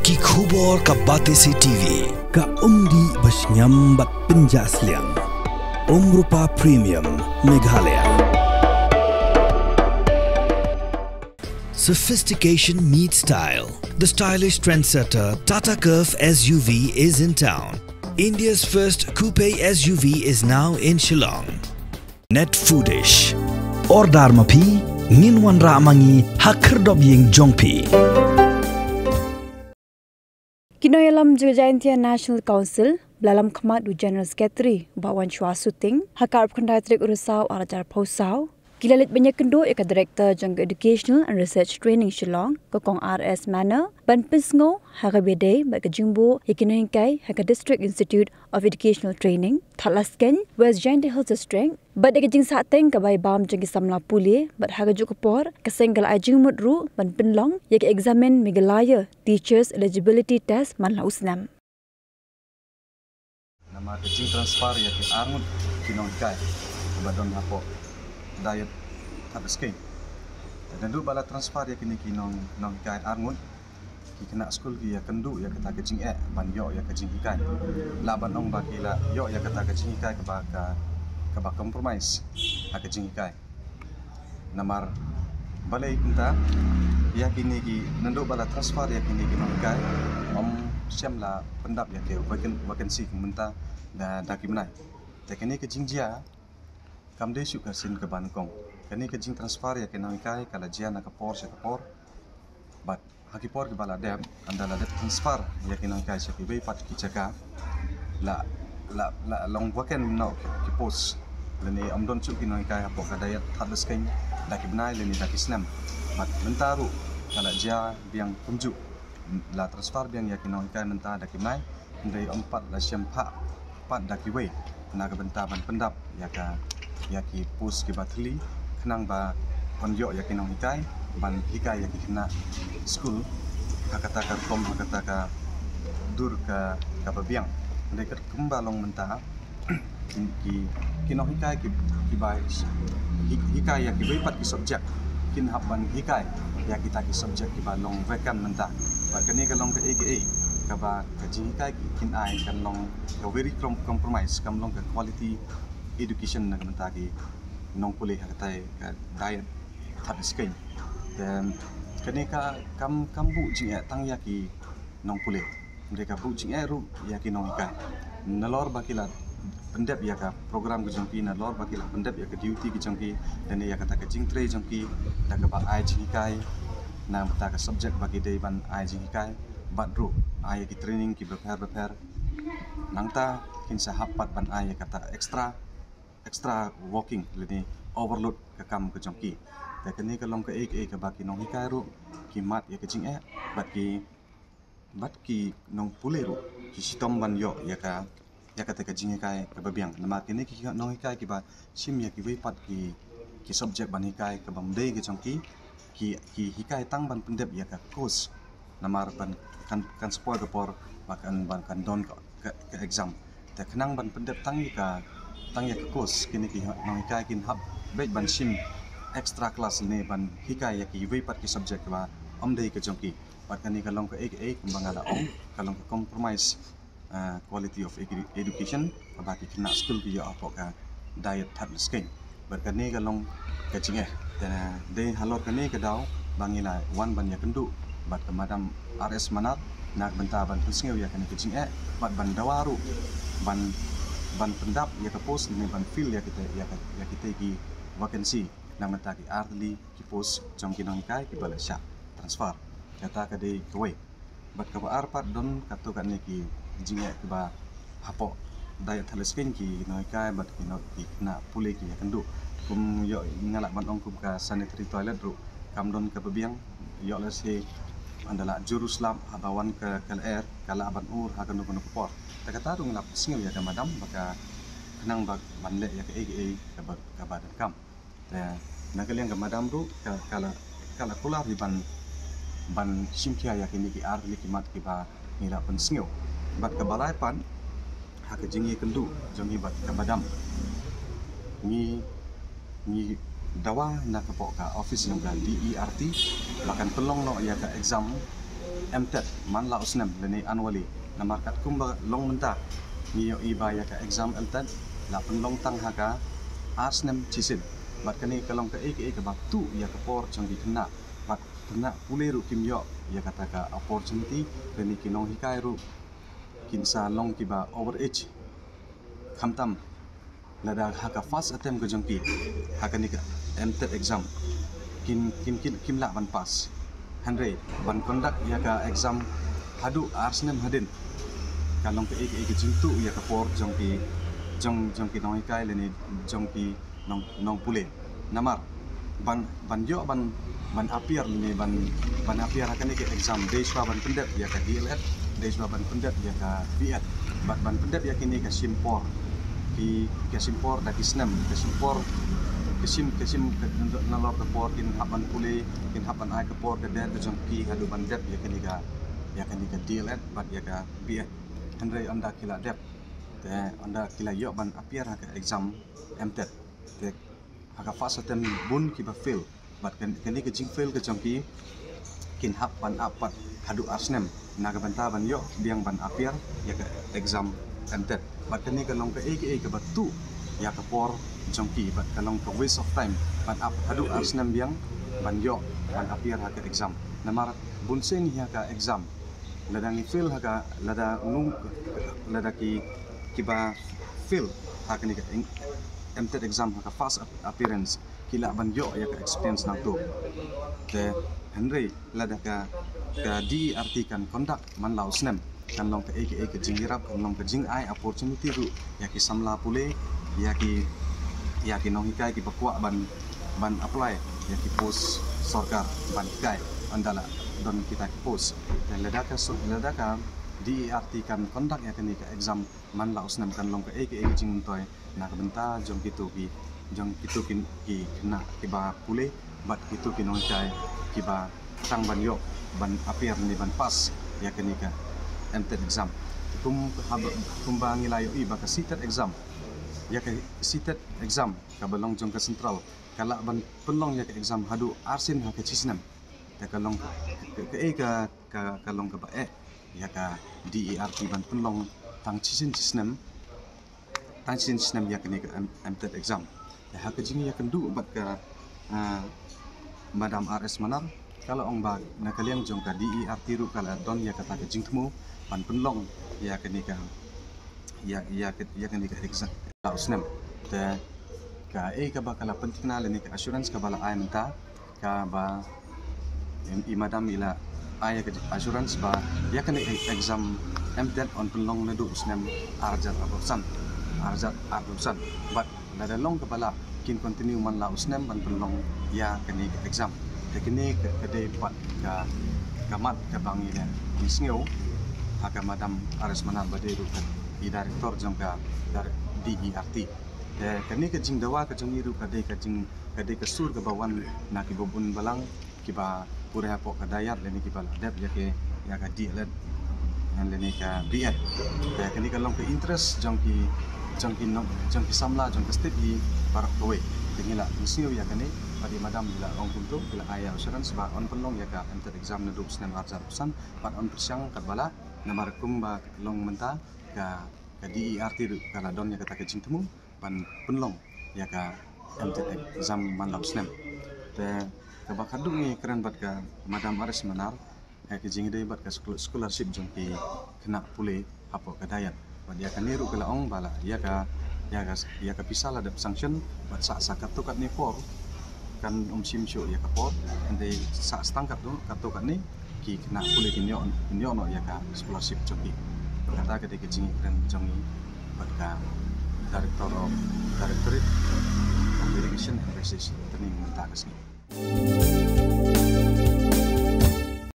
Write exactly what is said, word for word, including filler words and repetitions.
Ki khubor ka Batesi T V. Ka umdih ba shngiam bad pynjah sliang. Umrupa Premium Meghalaya. Sophistication meets style. The stylish trendsetter Tata Curvv S U V is in town. India's first coupe S U V is now in Shillong. Net Foodish. Order ma phi, ngin wanrah ma ngi ha khyrdop ïing jong phi. Ki nongïalam jong ka Jaintia National Council, ba la lam khmat u General Secretary, Bah Wanchua Suting, ha ka arphew khyndai tarik u Risaw ar hajar arphew saw, ki la leit ban ïakynduh ïa ka Director jong ka Educational and Research Training Shillong, ka Kong R S Manner, ban pynsngew ha kaba ïadei bad ka jingbuh ïa ki nonghikai ha ka District Institute of Educational Training, Thadlaskein, West Jaintia Hills District, bad ïa ka jingsahteng kaba ïa bam jong ki samla pule, bad ha kajuh ka por, ka seng ka la ai jingmut ruh ban pynlong ïa ka eksamin Meghalaya Teachers Eligibility Test man la u snem. Namar ka jingtransfer ïa ki arngut ki nonghikai ba don hapoh Dayat Thadlaskein. Te naduh ba la transfer ïa kine ki nong, nonghikai arngut, ki khynnah skul ki ïakynduh ïa kata ka jingeh ban ïoh ïa ka jinghikai. Lah ban ong ba ki la ïoh ïa kata ka jinghikai kaba ka, kaba compromise ha ka jinghikai. Namar balei kumta, ïa kine ki, naduh ba la transfer ïa kine ki nonghikai, ym shym la pyndap ïa ki vacan-, vacancy kumta da, da ki bnai. Te kane ka jingjia kam dei shuh ka sien kaba nyngkong. Kane ka jingtransfer ïa ki nonghikai ka la jia na ka por sha ka por. Bad ha ki por kiba la dep, ynda la dep transfer ïa ki nonghikai sha kiwei pat ki jaka, la, la, la long vacant noh ki, ki post. Lane ym don shuh ki nonghikai hapoh ka Dayat Thadlaskein da ki bnai lane da ki snem. Bad mynta ruh ka la jia biang kumjuh, la transfer biang ïa ki nonghikai mynta da ki bnai. Hynrei ym pat la shem phah pat da kiwei na ka bynta ban pyndap ïa ka, ïa ki post kiba thylli, khnang ba yn ïoh ïa ki nonghikai ban hikai ïa ki khynnah skul ha kata ka rukom, ha kata ka dur ka, kaba biang. Hynrei katkum ba long mynta, ki, ki, ki nonghikai ki, kiba hi-, hikai ïa kiwei pat ki subject kin hap ban hikai ïa kita ki subject kiba long vacant mynta. Bad kane ka long kaei kaei kaba ka jinghikai ki kin ai kan long ka very com-, compromise, kam long ka quality education na ka bynta ki nongpule ha katai ka Dayat Thadlaskein. Te kane ka kam, kam buh jingeh tang ïa ki nongpule, hynrei ka buh jingeh ruh ïa ki nonghikai. Nalor ba ki la pyndep ïa ka program ka jong ki, nalor ba ki la pyndep ïa ka duty ka jong ki, lane ïa kata ka jingtrei jong ki da kaba ai jinghikai na bynta ka subject ba ki dei ban ai jinghikai, bad ruh ai ïa ki training kiba pher ba pher. Nangta kin sa hap pat ban ai ïa kata extra, extra working lane overload ka kam ka jong ki. Te kane ka long kaei kaei kaba ki nonghikai ruh ki mad ïa ka jingeh, bad ki, bad ki nongpule ruh ki shitom ban ïoh ïa ka, ïa kata ka jinghikai kaba biang. Namar kine ki nonghikai kiba shim ïa kiwei pat ki, ki subject ban hikai kaba ym dei ka jong ki, ki, ki hikai tang ban pyndep ïa ka course. Namar ban kan, kan spoil ka por ba kan, ban kan don ka, ka, ka exam. Te khnang ban pyndep tang ïa ka, tang ïa ka course, kine ki nonghikai kin hap beit ban shim extra class ne ban hikai ïa kiwei pat ki subject ba ym dei ka jong ki. Bad kane ka long kaei kaei kumba nga la ong, ka long ka compromise, ah, quality of edu-, education, kaba ki khynnah skul ki ïoh hapoh ka Dayat Thadlaskein. Bad kane ka long ka jingeh. Te dei halor kane ka daw ba ngi la wan ban ïakynduh bad ka Madam R S Manner na ka bynta ban pynsngew ïa kane ka jingeh, bad ban dawa ruh ban, ban pyndap ïa ka post ne ban fill ïa kita, ïa ka, ïa kita ki vacancy na ka bynta ki artylli ki post jong ki nonghikai kiba la shah transfer. Kata ka dei kawei. Bad kaba ar pat don katto katne ki jingeh kiba hapoh Dayat Thadlaskein ki nonghikai bad ki nong, ki khynnah pule ki ïakynduh. Kum ïoh nga lah ban ong kum ka sanitary toilet ruh kam don kaba biang, ïoh lehse ynda la jur u slap haba wan ka, ka lyer ka lah ban ur ha kano kano ka por. Te kata ruh nga la pynsngew ïa ka madam ba ka khnang ba ban leh ïa kaei kaei kaba, kaba donkam. Te na ka liang ka madam ruh ka, ka la, ka la kular hi ban, ban shim khia ïa kine ki artylli ki mat kiba ngi la pynsngew. Bad kaba lai pat ha ka jingïakynduh jong ngi bad ka madam, ngi, ngi dawa na ka poh ka office jong ka D E R T ba kan pynlong noh ïa ka exam MTET man la u snem lane annually. Namar katkum ba long mynta ngi ïohi ba ïa ka exam MTET la pynlong tang ha ka ar snem shisien. Bad kane ka long kaei kaei kaba tuh ïa ka por jong ki khynnah. Bad khynnah pule ruh kim ïoh ïa kata ka opportunity, lane ki nonghikai ruh kin sa long kiba overage. Khamtam lada ha ka first attempt ka jong ki ha kane ka MTET exam kin, kin, kin, kim lah ban pass. Hynrei ban conduct ïa ka exam haduh ar snem hadien ka long kaei kaei ka jingtuh ïa ka por jong ki, jong, jong ki nonghikai lane jong ki nong, nongpule. Namar ban, ban ïoh ban, ban appear ne ban, ban appear ha kane ka exam dei shuwa ban pyndep ïa ka D.El.Ed, dei shuwa ban pyndep ïa ka B.Ed. Bad ban pyndep ïa kine ka shim por, ki, ka shim por da ki snem, ka shim por, ka shim, ka shim ka, nalor ka por kin hap ban pule, kin hap ban ai ka por ka der ka jong ki haduh ban dep ïa kane ka, ïa kane ka D.El.Ed bad ïa ka B.Ed. Hynrei ynda ki la dep, te ynda ki la ïoh ban appear ha ka exam MTET, te ha ka first attempt bun kiba fail. Bad kan, kane ka jingfail ka jong ki kin hap ban ap pat haduh ar snem na ka bynta ban ïoh biang ban appear ïa ka exam MTET. Bad kane ka long kaei kaei kaba tuh ïa ka por jong ki, bad ka long ka waste of time ban ap haduh ar snem biang ban ïoh ban appear ha ka exam. Namar bun sien hi ha ka exam, lada ngi fail ha ka, lada nung, lada ki, kiba fail ha kane ka eng-, MTET exam ha ka first ap-, appearance, ki lah ban ïoh ïa ka experience nangta. Te hynrei lada ka, ka D.E.R.T kan conduct man la u snem, kan long kaei kaei ka jingïarap, kan long ka jingai opportunity ruh ïa ki samla pule, ïa ki, ïa ki nonghikai kiba kwah ban, ban apply ïa ki post sorkar ban hikai, ynda la don kita ki post. Te lada ka so-, lada ka D.E.R.T kan conduct ïa kane ka exam man la u snem, kan long kaei kaei ka jingmyntoi na ka bynta jong kito ki, jong kito ki, ki khynnah kiba pule bad kito ki nonghikai kiba tang ban ïoh ban appear ne ban pass ïa kane ka MTET exam. Kum haba, kumba ngi la ïohi ba ka CTET exam, ïa ka CTET exam kaba long jong ka central, ka lah ban pynlong ïa ka exam haduh arsien ha ka shisnem. Te ka long ka, ka, kaei ka, ka, ka long kaba eh ïa ka D.E.R.T ban pynlong tang shisien shisnem, tang shisien shisnem ïa kane ka M-, MTET exam. Te ha ka jingïakynduh bad ka, ah, Madam R.S. Manar, ka la ong ba na ka liang jong ka D.E.R.T ruh ka la don ïa kata ka jingthmu ban pynlong ïa kane ka, ïa, ïa ka, ïa kane ka exam la u snem. Te kaei kaba ka la pynthikna lane ka assurance kaba la ai mynta, kaba i, i madam i la ai ka assurance ba ïa kane ka exam MTET yn pynlong naduh u snem ar hajar arphew san, ar hajar arphew san. Bad lada long kaba lah, kin continue man la u snem ban pynlong ïa kane ka exam. Te kane ka, ka dei pat ka, ka mat kaba ngi la ïohsngew ha ka Madam R.S. Manar ba dei ruh ka i director jong ka, ka D.E.R.T. Te kane ka jingdawa ka jong ngi ruh ka dei ka jing, ka dei ka sur kaba wan na kiba bun balang kiba pule hapoh ka DIAT lane kiba la dep ïa ka, ïa ka D.El.Ed lane ka B.Ed. Te kane ka long ka interest jong ki, jong ki nong, jong ki samla jong ka state hi baroh kawei. Te ngi la ïohsngew ïa kane, bad i madam i la ong kumto, i la ai assurance ba yn pynlong ïa ka MTET exam naduh u snem ar hajar arphew san, bad yn pyrshang katba lah, namar kumba long mynta ka, ka D.E.R.T ruh ka la don ïa kata ka jingthmu ban pynlong ïa ka MTET exam man la u snem. Te kaba khadduh ngi kren bad ka Madam R.S. Manar ha ka jingïadei bad ka schol-, scholarship jong ki khynnah pule hapoh ka DIAT. Bad ïa kane ruh ka la ong ba la ïa ka, ïa ka, ïa ka pisa la dep sanction bad sa, sa katto katne por kan ym shim shuh ïa ka por, hynrei sa tang katto, katto katne ki khynnah pule kin ïoh, kin ïoh noh ïa ka scholarship jong ki. Kata ka dei ka jingïakren jong ngi bad ka Director of, Directorate of Irrigation and Recreation Training mynta ka sngi.